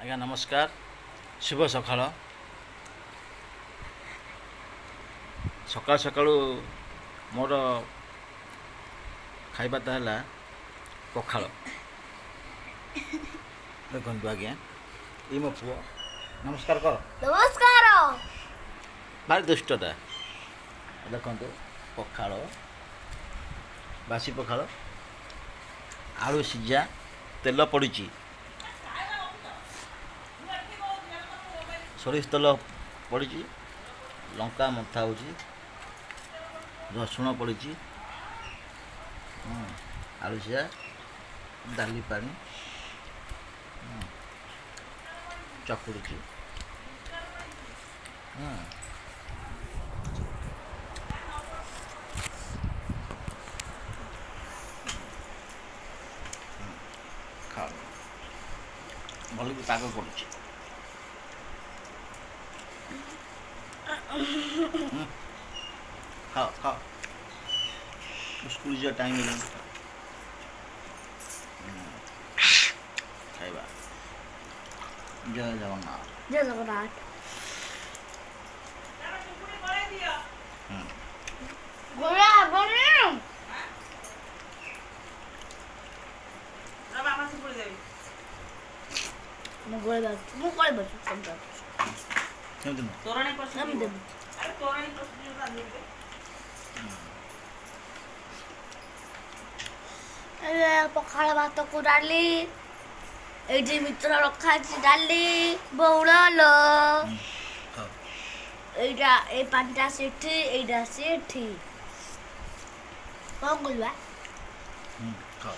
ଆଜ୍ଞା ନମସ୍କାର, ଶୁଭ ସକାଳ। ସକାଳୁ ସକାଳୁ ମୋର ଖାଇବାଟା ହେଲା ପଖାଳ। ଦେଖନ୍ତୁ ଆଜ୍ଞା, ଏଇ ମୋ ପୁଅ। ନମସ୍କାର କର। ନମସ୍କାର। ଭାରି ଦୁଷ୍ଟଟା। ଦେଖନ୍ତୁ, ପଖାଳ, ବାସି ପଖାଳ, ଆଳୁ ସିଝା, ତେଲ ପଡ଼ିଛି, ସୋରିଷ ତେଲ ପଡ଼ିଛି, ଲଙ୍କା ମନ୍ଥା ହେଉଛି, ରସୁଣ ପଡ଼ିଛି, ଆଳୁ ସିଝା, ଡାଲି ପାଣି ଚକୁଡ଼ିଛି। ଖାଅ, ଭଲ କି ପାଗ କରୁଛି। ଖାଅ ଖାଅ, ସ୍କୁଲ ଯିବା ଟାଇମ୍ ହେଲାଣି। ଖାଇବା। ଜୟ ଜଗନ୍ନାଥ। ଜୟ ଜଗନ୍ନାଥ। ଗୋଳା ହବନି। ମୁଁ ଗୋଳା ଯାଉଛି, ମୁଁ ଗୋଳା ଯାଉଛି, ସବୁ ଯାଉଛି। କେମିତି ନୁହଁ? ଆମେ ଦେବୁ। ଏବେ ପଖାଳ ଭାତକୁ ଡାଲି, ଏଇଠି ମିତ୍ର ରଖା ହେଇଛି, ଡାଲି ବଉଳ ଲୋ। ଖାଅ। ଏଇଟା ଏଇ ପାଣିଟା ସେଠି, ଏଇଟା ସେଠି। କଣ କରିବା? ଖାଅ।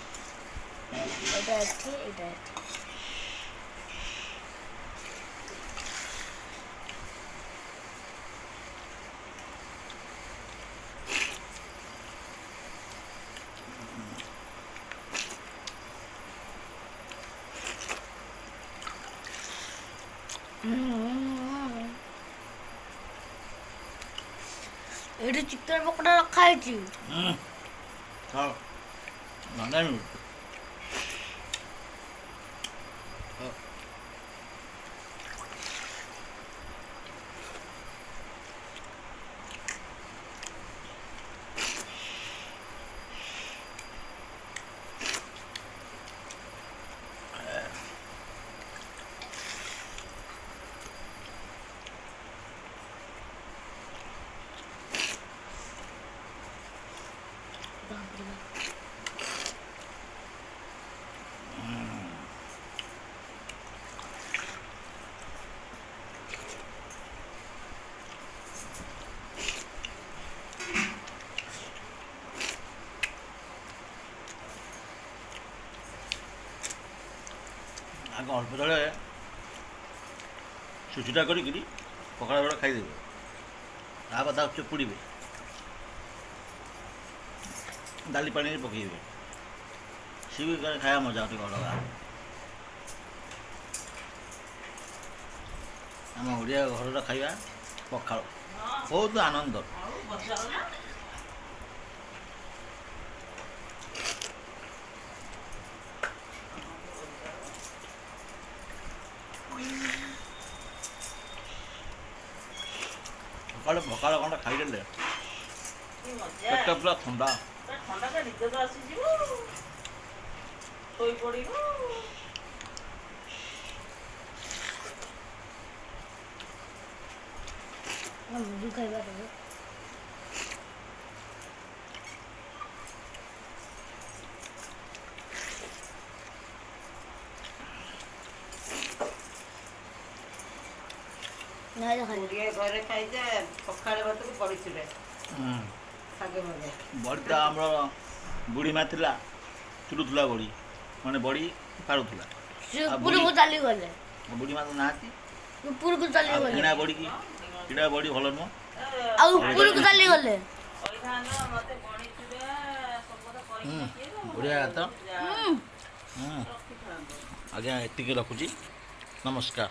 ଏଇଟା ଏଠି, ଏଇଟା ଏଠି। ଏଇଠି ଚିକେନ ପକୋଡ଼ା ରଖା ହେଇଛି। ଖାଅ। ନାଇଁ, ଖାଅ। ବାପରେ ବାପ। ଆଗ ଅଳ୍ପ ତଳେ ଛୁଚିଟା କରିକିରି ପଖାଳ ବେଳ ଖାଇଦେବେ, ତାପରେ ତାକୁ ଚିପୁଡ଼ିବେ, ଡାଲି ପାଣିରେ ପକେଇବେ, ସିଏ ବି ଖାଇବା ମଜା ଟିକେ ଅଲଗା। ଆମ ଓଡ଼ିଆ ଘରର ଖାଇବା ପଖାଳ ବହୁତ ଆନନ୍ଦ। ସକାଳୁ ପଖାଳ ଖଣ୍ଡ ଖାଇଦେଲେ ପେଟ ପୁରା ଥଣ୍ଡା। ଥଣ୍ଡା, ନିଦ ତ ଆସିଯିବ, ଶୋଇପଡ଼ିବ। ମୁଁ ଖାଇବା ଦେବ। ଓଡ଼ିଆ ଘରେ ଖାଇଯା ପଖାଳ ଭାତକୁ ବଡ଼ିଚୁରା, ଶାଗ ଭଜା। ବଡ଼ିଟା ଆମର ବୁଢ଼ୀ ମା ଥିଲା, ଚୁରୁଥିଲା ବଡ଼ି, ମାନେ ବଡ଼ି ପାରୁଥିଲା। ଉପରକୁ ଚାଲିଗଲେ। ବୁଢ଼ୀ ମା ତ ନାହାନ୍ତି। ଉପରକୁ ଚାଲିଗଲେ। କିଣା ବଡ଼ି କି କିଣା ବଡ଼ି ଭଲ ନୁହଁ। ଆଉ ଉପରକୁ ଚାଲିଗଲେ। ବଢ଼ିଆ ତ। ଆଜ୍ଞା, ଏତିକି ରଖୁଛି, ନମସ୍କାର।